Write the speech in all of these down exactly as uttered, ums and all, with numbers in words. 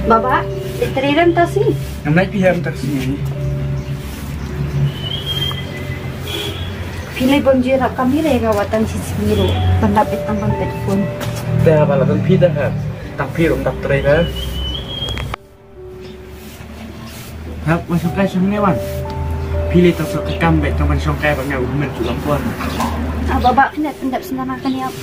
Baba, ïatrei rem taxi. Ngam leit phi rem taxi. Phi leit bym ju ïarap kam hi re, nga wad tang shi sngi ruh ban dap beit tang ban peit phone. Te ba la don phi te hep, tang phi ruh ym dap trei re. Hep, wan shongkai shane wan. Phi leit tang soh ka kam beit tang ban shongkai bad nga u hynmen ju lam pon. Ah, Baba, kane pyndep sendang kane ap.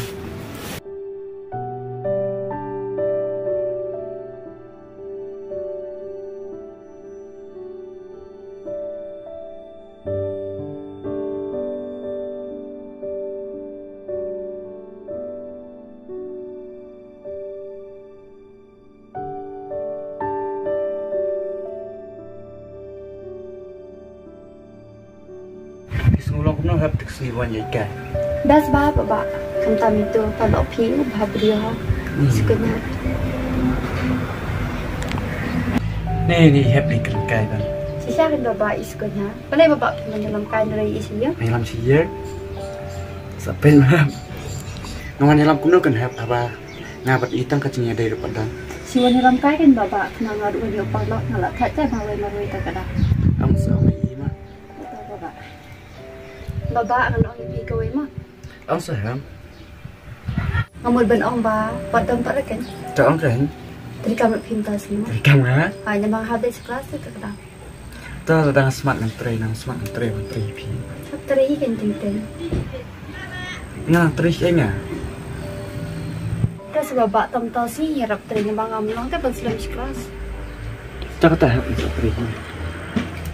Phi sngew long kumno hep, te ka sngi wan ïa ka. Best ba, Baba. Khamtam ito, paralok phi u bha briew ha. Hmm. Sngewbha. Ne, ne hep, ne kren kai ban. Shisha kan Baba, i sngewbha. Balei Baba phi man ïalam kai, ne rai i shisha? Ïalam shisha. Sa pen ma. Nga wan ïalam kumno kan hep, haba nga bad i tang ka jingïadei ruh pat don. Shu wan ïalam kai kan Baba, khnang nga ruh ngan ïoh paralok, nga la thait te marwei marwei ta ka da. Ym sngewbha i ma. Baba. Baba, ngan ong ïa phi kawei ma. Ong sa hem. Nga mut ban ong ba, pat don pat la kan. Ta ong kan. Treikam ruh phi mynta shu ma. Treikam nga? Ai, namar nga hap leit sha klas te ka da. Ta lada nga smat ngan trei, ngan smat ngan trei, ngan trei phi. Hap trei kan teng teng. Nga nang trei ïa nga. Te sa Baba, tam ta shi ïarap trei namar ngam long te ban slem shi klas. Ta kata hep sa trei.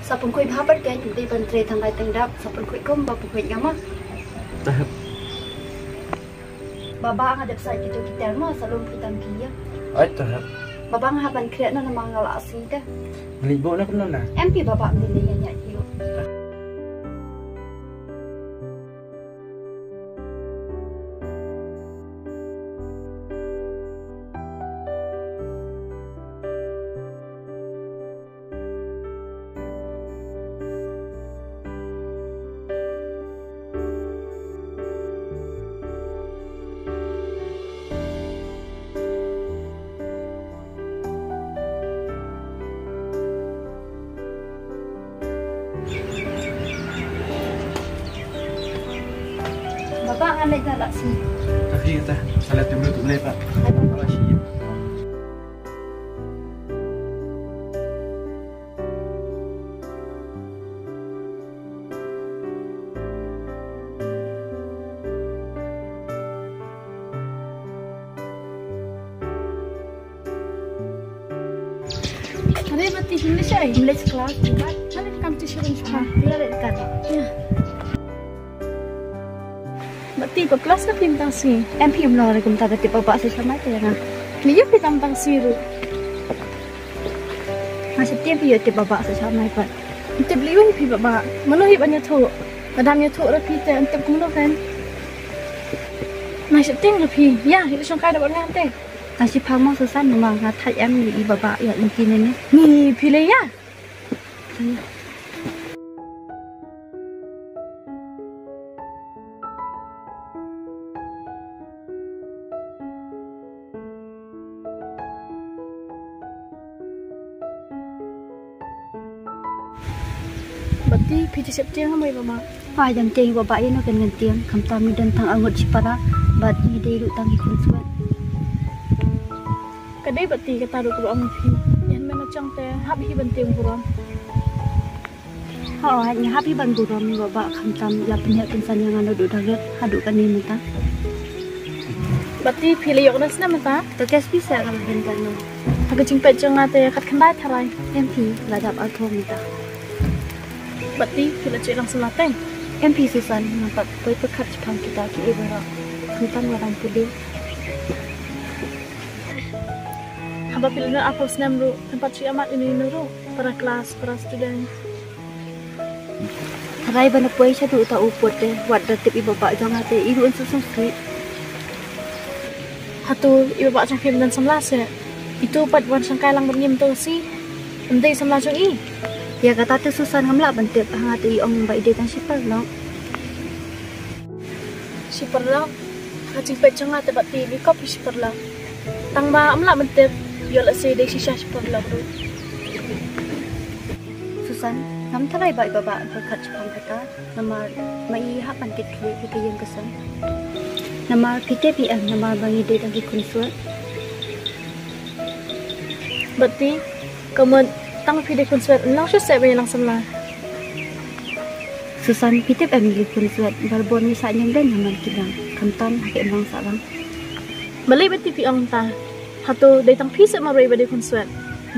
Sa pynkhuid bha pat kan, te ban trei tang lai tang dap, sa pynkhuid kum ba pynkhuid nga ma. Ta hep. Baba, nga dep sa kito ki termo, sa lum phi tam ki ïa. Ai ta hep. Baba, nga hap ban khreh na namar nga la asi te. Mali bo na kumno na? Em phi Baba, mali ne ïa ïa ki. Baba, ngan leit da la shi. Ka khi kata, sa leit tu tu leit pa. Baba. La shi. Are, Bati, him leit shaei? Him leit klas, Bati. Are, kam ti shurum sha. Ti leit klas. Ïa. Bati, ba klas ka phim tang sngi? Em phim long re kumta, Bati, Baba sa shamai te nga. Ni ïa phi tam tang sngi ruh. Nga sheptieng phi ïa tip Baba sa shamai pat. Tip lei wan phi Baba. Mano hi ban ïathuh. Lada ym ïathuh re phi te tip kumno kan. Nga sheptieng re phi. Ïa, ïa shongkai da bad nga te. Tang shi phang mo Susan, namar nga thait em ïa i Baba ïa lynti ne ne. Ni phi lei ïa. Bati, phi te sheptieng ha mo i Baba? Pha jam tieng i Baba ïa no kan ngan tieng, khamtam ngi don tang arngut shipara bad ngi dei ruh tang ki khun swet. Ka dei Bati, kata ruh kaba ong phi. Ïa hynmen la jong te hap hi ban tieng burom. Hooid, nga hap hi ban burom i Baba, khamtam la pynïaid pynsan ïa nga naduh dang rit haduh kane mynta. Bati, phi la ïoh na snem mynta? To test pisa ka la dang kan. Ha ka jingpeit jong nga te khatkhyndai tharai. Em phi, la dap arphew mynta. Bati, phi la jhieh lang samla te? Em phi Susan, nga pat poi pyrkhat shaphang kita kiei baroh. Khamtam nga dang pule. Haba phi la don arphew snem ruh, phin pat shu ïa mad ino ino ruh, para klas, para student. Tharai ban poi shaduh uta u pud te, wat da tip i Baba jong nga te, i ruh un sngewsih. Hato i Baba jong phi um don samla seh? Itu pat wan shongkai lang bad ngi mynta shi. Ym dei samla jong i. Ïa kata te Susan ngam lah ban tip, ha nga te i ong ba i dei tang shi paralok. Shi paralok? Ha jingpeit jong nga te Bati, i kop hi shi paralok. Tang ba ym lah ban tip. Ïoh lehse dei shisha shaphang lok ruh. Susan, ngam tharai ba i Baba yn pyrkhat shaphang kata, namar ma i hap ban kit khlieh ïa ka ïing ka sem. Namar phi tip hi em, namar ba ngi dei tang ki khunswet. Bati, ka mut tang phi dei khunswet, nang shu seh ba ïa nang samla. Susan, phi tip em ngi khunswet, barabor ngi sah ñiewden ha man ki dang, khamtam ha ka imlang sahlang. Balei Bati phi ong ta? Hato dei tang phi seh marwei ba dei khunswet?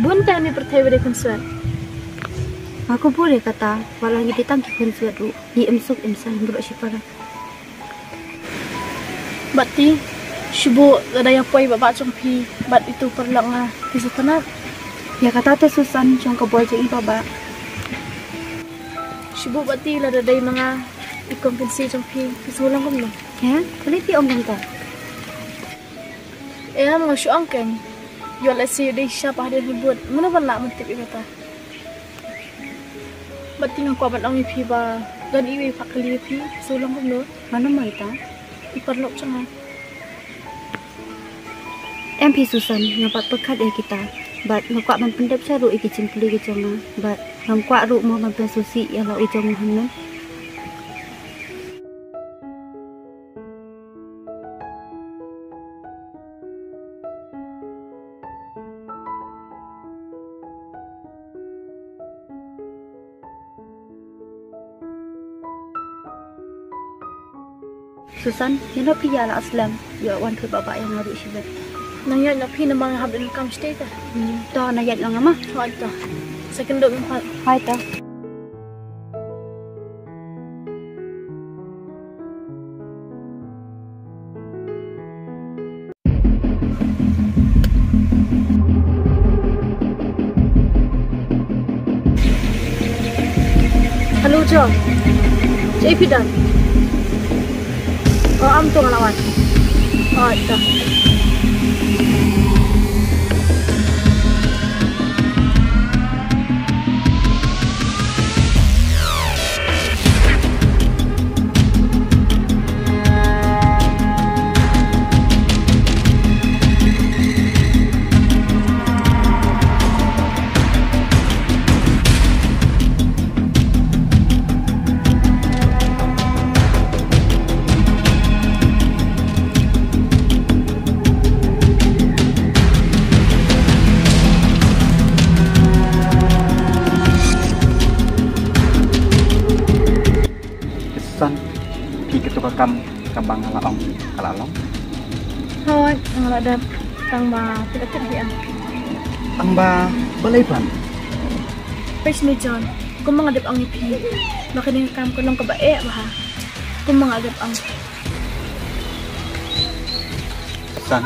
Bun te ha kane ka pyrthei ba dei khunswet. Nga kubur ïa kata, wat la ngi dei tang ki khunswet ruh, ngi im suk im saiñ baroh shi para. Bati, shu buh lada ïa poi Baba jong phi bad itu paralok nga, phi sa tnat? Ïa kata te Susan, jong ka bor jong i Baba. Shu buh Bati, lada dei ma nga i kong kynsi jong phi, phi sngew long kumno? He? Balei phi ong kumta? Em, nga shu ong keiñ. Ïoh lehse dei shisha ba hadien halbut, mano ban lah ban tip ïa kata? Bati, nga kwah ban ong ïa phi ba don iwei i phah kylli ïa phi, phi sngew long kumno? Mano mo ita? I paralok jong nga. Em phi Susan, nga pat pyrkhat ïa kita. Bad nga kwah ban pyndep sha ruh ïa ki jingkylli ki jong nga. Bad ngam kwah ruh mo ban pynsngewsih ïa la u jong u hynmen. Susan, ïa noh phi ïa la slem, ïa wan phi Baba ïa nga ruh shibit. Nang ïaid noh phi namar nga hap don kam shatei te. Hmm, to nang ïaid noh nga ma. Hooid to. Sa kynduh ngam pat. Hooid to. Hello John. Jai phi dan. Oh, am tong lawan. Oh, ita. Susan, phi katu ka kam kaba nga la ong ka la long? Hooid, nga la dep, tang ba phi la tip hi em. Tang ba balei pat? Peit me John, kumba nga dep ong ïa phi ba kane ka kam ka long kaba eh bha. Kumba nga dep ong. Susan,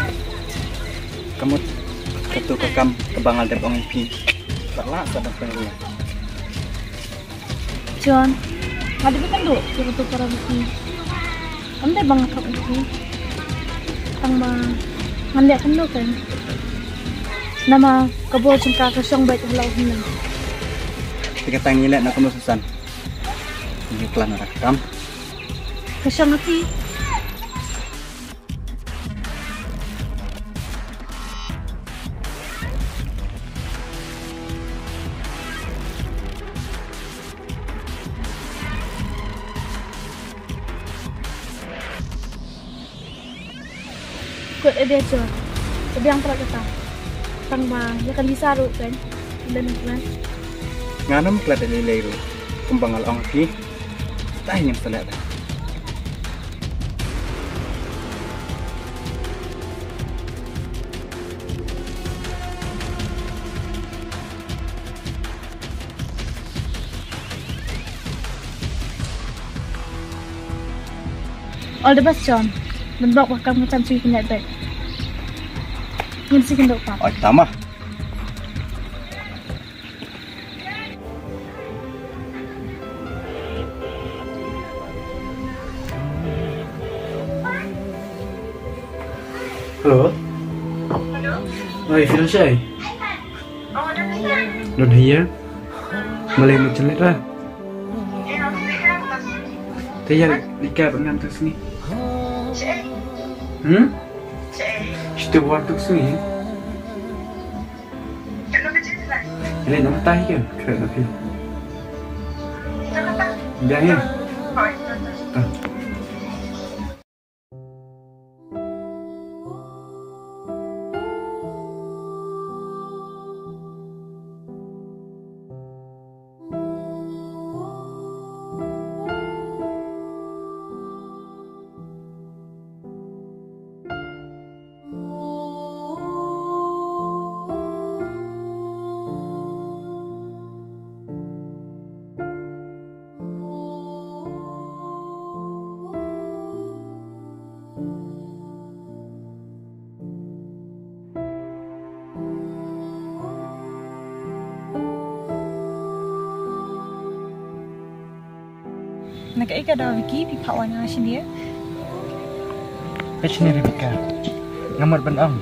ka mut katu ka kam kaba nga la dep ong ïa phi. Paralok sa dang pynrung. John, nga dei ban kynduh ïa katu para lok. Kam dei ba nga thok ïa phi. Tang ba ngan leh kumno kein. Namar ka bor jong ka ka shong beit ha la u hynmen. Te kata ngi leh na kumno Susan? Ngi khlad na ka kam. Ka shong ha phi. Kut ade John. Ka biang palat kata. Tang ba ïa ka Lisa ruh kan. Ynda nang khlad. Ngan ym khlad da lei lei ruh. Kumba nga la ong ha phi. Dei ngin sa leh da. All the best, John. Ban bok ba kam ka jam shu kynjat bad ngin sa kynduh pat. Oi, tama. Hello. Hello. Oi, phi don shaei? Oh, don hi. Don hi ïa? Balei, mut jinglet ra? Te ïa leit kap ngam tu sngi. Hmm? Shu tu wan tu sngi. Leh nang tai ke, kret na phi. Biang ïa. Ah. Na kaei ka daw Vicky, phi phah wan nga shane? Ka shane Rebecca. Nga mut ban ong.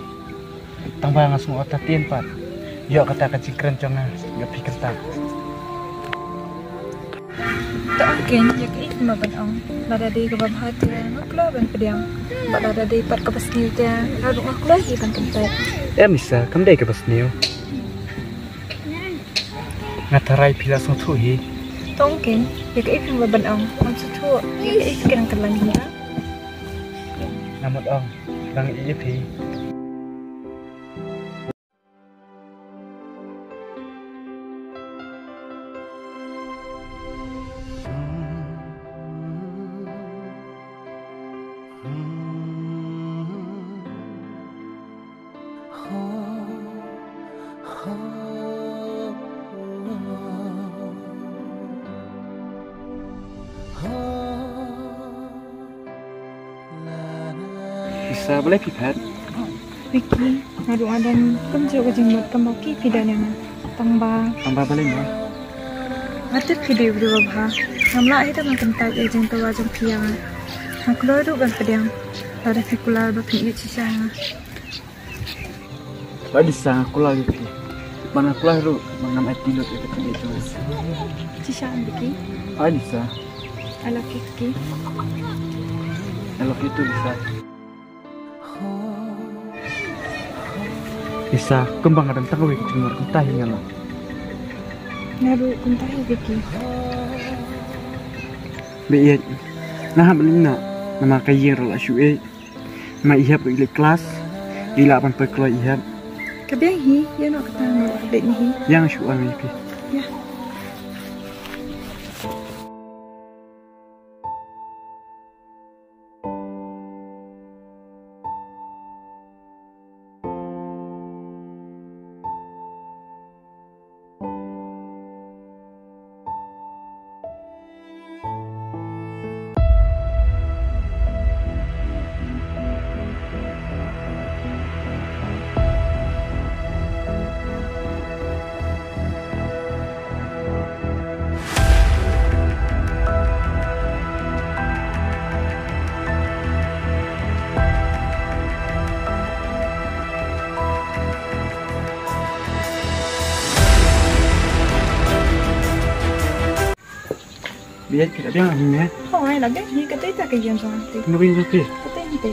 Tang ba nga sngew artatien pat. Ïoh kata ka jingkren jong nga ïa phi kata. To ong kein, ïa kaei phi mut ban ong. Lada dei kaba bha te nga kloi ban pdiang. Bad lada dei pat kaba sniew te nga ruh nga kloi hi ban kyntait. Em Lisa, kam dei kaba sniew. Nga tharai phi la sngewthuh hi. To ong kein, ïa kaei phi mut ban ong. Ngam sngewthuh ïa kaei phi kren kylleng hi. Nga mut ong, dang ïeit ïa phi. Lisa, balei phi phet? Vicky, nga ruh nga don kumjuh ka jingmut kumba ki phi don ïa nga. Tang ba. Tang ba balei mo? Nga tip phi dei u briew uba bha. Ngam lah hi da ban kyntait ïa ka jingthaw jong phi ïa nga. Nga kloi ruh ban pdiang. Lada phi kular ba phin ïeit shisha ïa nga. Hooid Lisa, nga kular ïa phi. Bad nga kular ruh ba ngam aiti lut ïa ka jingïeit jong nga. Shisha em Vicky? Hooid Lisa. I love you Vicky. I love you too Lisa. Lisa, kumba nga dang tang kawei ka jingmut kumta hi nga la. Nga ruh kumta hi Vicky. Ba ïeit, nga hap leit noh namar ka ïing ruh la shu ïeit. Nga ïehap ruh leit klas. Dei lah ban poi kloi ïehap. Ka biang hi, ïa noh kata nga ruh leit noh hi. Ïa nga shu wan ïa phi. Ïa. Biang, phi la biang hi me? Hooid, la biang hi, katei ta ka ïing jong nga te. Kano ka ïing jong phi? Katei hi te.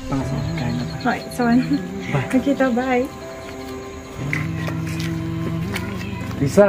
Tang sa kai na. Hooid, sa wan. Bye. Okay, to bye. Lisa.